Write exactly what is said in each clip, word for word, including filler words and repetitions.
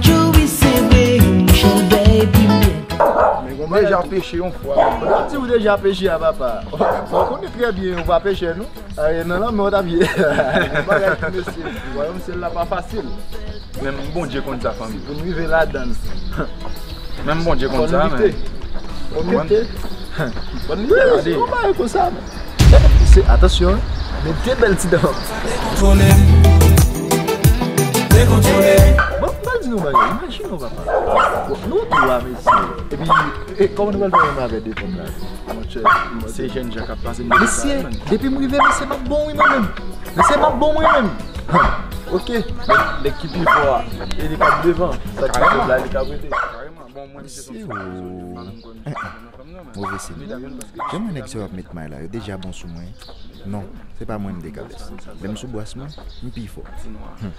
Joey se vre, Michel Baby. Men ou deja peche yon fwa. Ou di ou deja peche a papa. Bon, ou konnen trè byen ou pa peche non. Ay, nan lanmè w t ap ye. Bagay ki mesye, wayòm syèl la pa fasil. Menm Bondye konn sa, fanmi. Pou n rive ladan l. Menm Bondye konn sa, men. Fò n lite. Fò n lite. Fò n lite, gade. Se yon bagay konsa, men. Se, atansyon, men de bèl ti dan. Dekontwole. Dekontwole. Bon, m pral di nou yon bagay. Imajine w, papa. Bon, nou twa, mesye. Epi, e, kòman nou pral fè menm avè de fanm la? Monchè, se jèn jan k ap pase m. Mesye, depi m rive, mesye, m ap bon wi mwen menm. Mesye, m ap bon mwen menm. Ok. Nèg ki pi fò a, e li k ap devan. Sa ki fèt la, li k ap rete. Kareman. Bon, mwen, misye se yon ti mawozo, li pa menm konn, konn fanm nan, men. Move siy. Jan mwen nèg sa yo ap met may la, yo deja bon sou mwen. Non, se pa mwen m dekabès. Lè m sou bras mwen, m pi fò. Hmm.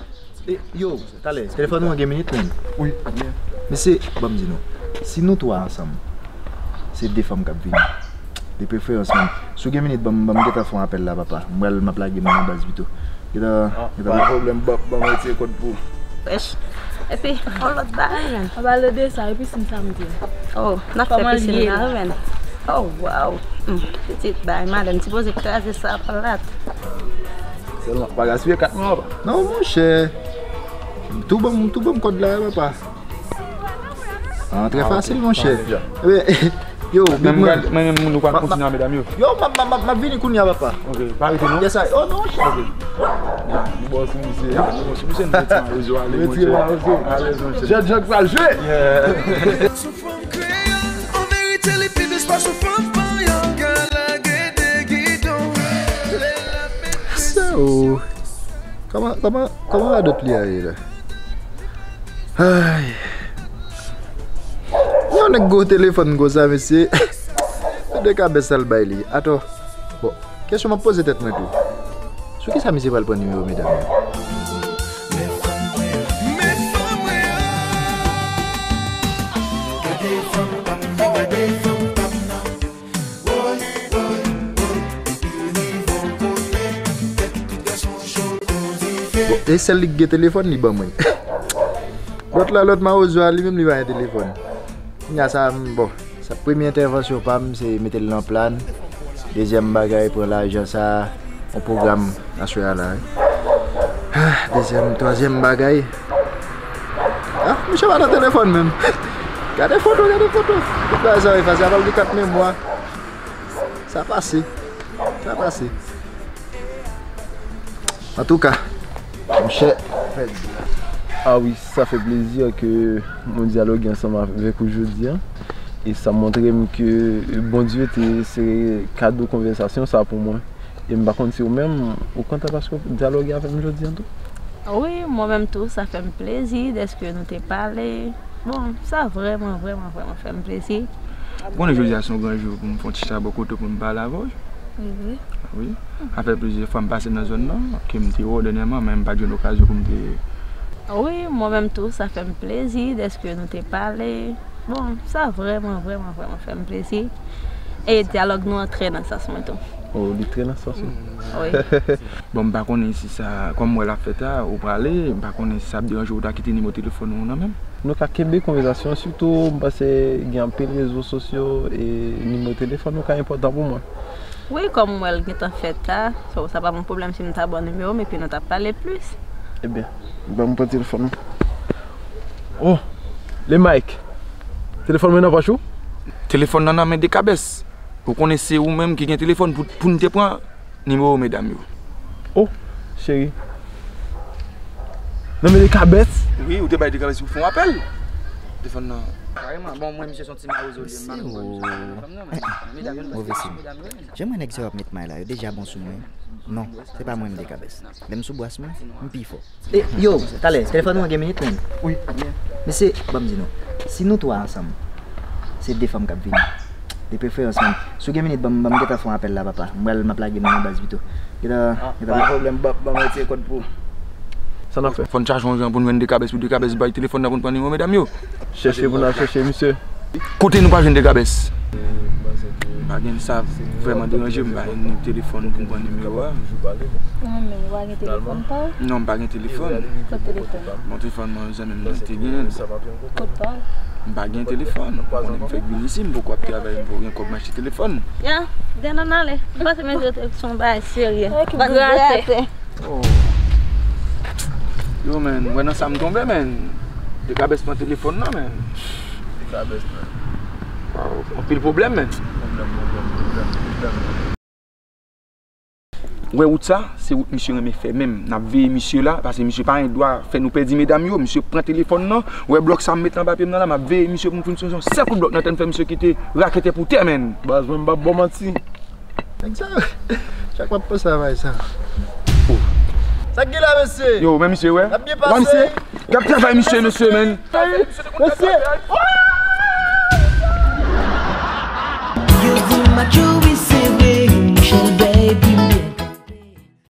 E, yo, talè, telefòn ou an gen minit, menm? Wi. Mesye, ban m di nou, si nou twa ansanm, se de fanm k ap vini. De preferans, menm. Si w gen minit, ban m, ban m gentan fè yon apèl la, papa. M pral, m ap lage moun nan baz pito. Gentan, gentan. Pa gen pwoblèm, ban, ban m retire kòd pou ou. Wèch. Epi, yon lòt bagay, menm. An pale de sa, epi si m samdi. Oh, n ap fè pisin nan, wi, menm. Oh, wow. Hmm, pitit bay, madanm, m sipoze kraze sa plat. Sèlman, pa gaspiye kat mwa, papa. Non, monchè. Tou ban m, tou ban m kòd la, papa. Ah, trè fasil, monchè. Yo, big man. Mwen menm, nou pral kontinye a medam yo. Yo, m ap, m ap, m ap vini kounye a, papa. Ok, pa rete non. Yes, I. Oh, non, monchè. Ok. Bon, si misye, bon, si misye, nou retire nan rezo, ale, monchè. Retire nan rezo. Alèz, monchè. Jèn jan k pral jwe. Yeah. Sou fanm kreyòl, an verite, li pi dous pase fanm panyòl ka lage de gidon. Lè l ap mete presyon. Kòman, kòman, kòman radòt li a ye la? Ay. Yon nèg gwo telefòn konsa, mesye. Se de kabès sa l bay li. Atò. Bon, kesyon m ap poze tèt mwen tou. Sou kisa misye pral pran nimewo medam yo? Bon, e sèl li k gen telefòn, li ban mwen. Lòt la, lòt mawozo a, li menm li pa gen telefòn. Kounye a sa, m, bon, sa premye entèvansyon pa m, se mete l nan plan. Dezyèm bagay, pran lajan sa, yon pwogram aswè a la, wi. Ah, dezyèm, twazyèm bagay. Ah, misye pa nan telefòn menm. Gade foto, gade foto. Tout bagay sa efase, apral gen kat memwa. Sa pase. Sa pase. Antouka, monchè, fè di la. Ah wi, sa fè plezi ke mwen dyaloge ansanm avèk ou jodi a. E sa montre m ke Bondye te sere kado konvèsasyon sa pou mwen. E m pa konn si ou menm, ou kontan paske w dyaloge avèk m jodi a tou? Wi, mwen menm tou, sa fè m plezi dèske nou te pale. Bon, sa vrèman, vrèman, vrèman fè m plezi. Ou konnen jodi a se yon gran jou pou m fè yon ti chita bò kote w pou m pale avè w. Wi, wi. Wi. Sa fè plizyè fwa m pase nan zòn nan, ke m te wè w dènyèman, men m pa t jwenn okazyon pou m te. Wi, mwen menm tou, sa fè m plezi dèske nou te pale. Bon, sa vrèman, vrèman, vrèman fè m plezi. E dyalòg nou an trè nan sans mwen tou. Oh, li trè nan sans ou. Wi. Bon, m pa konnen si sa, kòm m wè l ap fèt a, ou prale, m pa konnen si sa ap deranje w ta kite nimewo telefòn ou nan men m. Nou ka kenbe konvèsasyon, sitou m panse gen anpil rezo sosyo e nimewo telefòn ou ka enpòtan pou mwen. Wi, kòm m wè l gentan fèt la, so, sa pa yon pwoblèm si m ta ba w nimewo m epi nou t ap pale plis. Ebyen, ban m pran telefòn ou. Oh, le Mike. Telefòn mwen nan pòch ou? Telefòn nan nan men Dekabès. Ou konnen se ou menm ki gen telefòn pou, pou n te pran nimewo medam yo. Oh, cheri. Nan men Dekabès? Wi, ou te bay Dekabès pou fè yon apèl. Telefòn nan. Kareman, bon, mwen, misye se yon ti mawozo li ye, m pa menm konn misye nan fanm nan, men medam yo, medam yo, men. Jan mwen nèg sa yo ap met may la, yo deja bon sou mwen. Non, se pa mwen m Dekabès. Lè m sou bras mwen, m pi fò. E, yo, talè, telefòn ou an gen minit menm? Wi. Mesye, ban m di nou, si nou twa ansanm, se de fanm k ap vini. De preferans menm. Si w gen minit, ban m, ban m gentan fè yon apèl la, papa. M pral, m ap lage moun nan baz pito. Gentan, gentan. Pa gen pwoblèm, ban, ban m retire kòd pou ou. Sa n ap fè? Fò n chache yon jan pou n jwenn Dekabès, pou Dekabès bay telefòn nan pou n pran nimewo medam yo. Chèche pou n al chèche misye. Kote nou pa jwenn Dekabès? M pa gen, sa vrèman deranje m, m pa gen telefòn pou m pran nimewo a. Ou menm menm, ou pa gen telefòn pa w? Non, m pa gen telefòn. Kot telefòn? Bon, telefòn mwen, zanmi m nan te gen l. Kot pa w? M pa gen telefòn. Ou konnen m fèk vin isi, m poko ap travay, m poko gen kòb m achte telefòn. Ya, den nan ale. M panse men se yon bagay serye. Gratè. Oh. Yo, men, wè nan sa m tonbe, men. Dekabès pran telefòn nan, men. Dekabès, men. Waw, anpil pwoblèm, men. Pwoblèm, pwoblèm, pwoblèm, pwoblèm. Wè wout sa, se wout misye renmen fè menm. N ap veye misye la, paske misye pa gen dwa fè nou pèdi medam yo. Misye pran telefòn nan, wè blòk sa m met anba pye m nan la, m ap veye misye pou m fin sonje yon sèl kout blòk nan tèt m fè misye kite raketè pou tè, men. Baz, mwen m p ap ba w manti. Nèg sa, chak m ap panse a bagay sa. Oh. Sa k gen la, mesye? Yo, men misye, wè. N ap byen pase. Wè, misye. Gad travay misye, mesye, men. Mesye. Yo di m match ou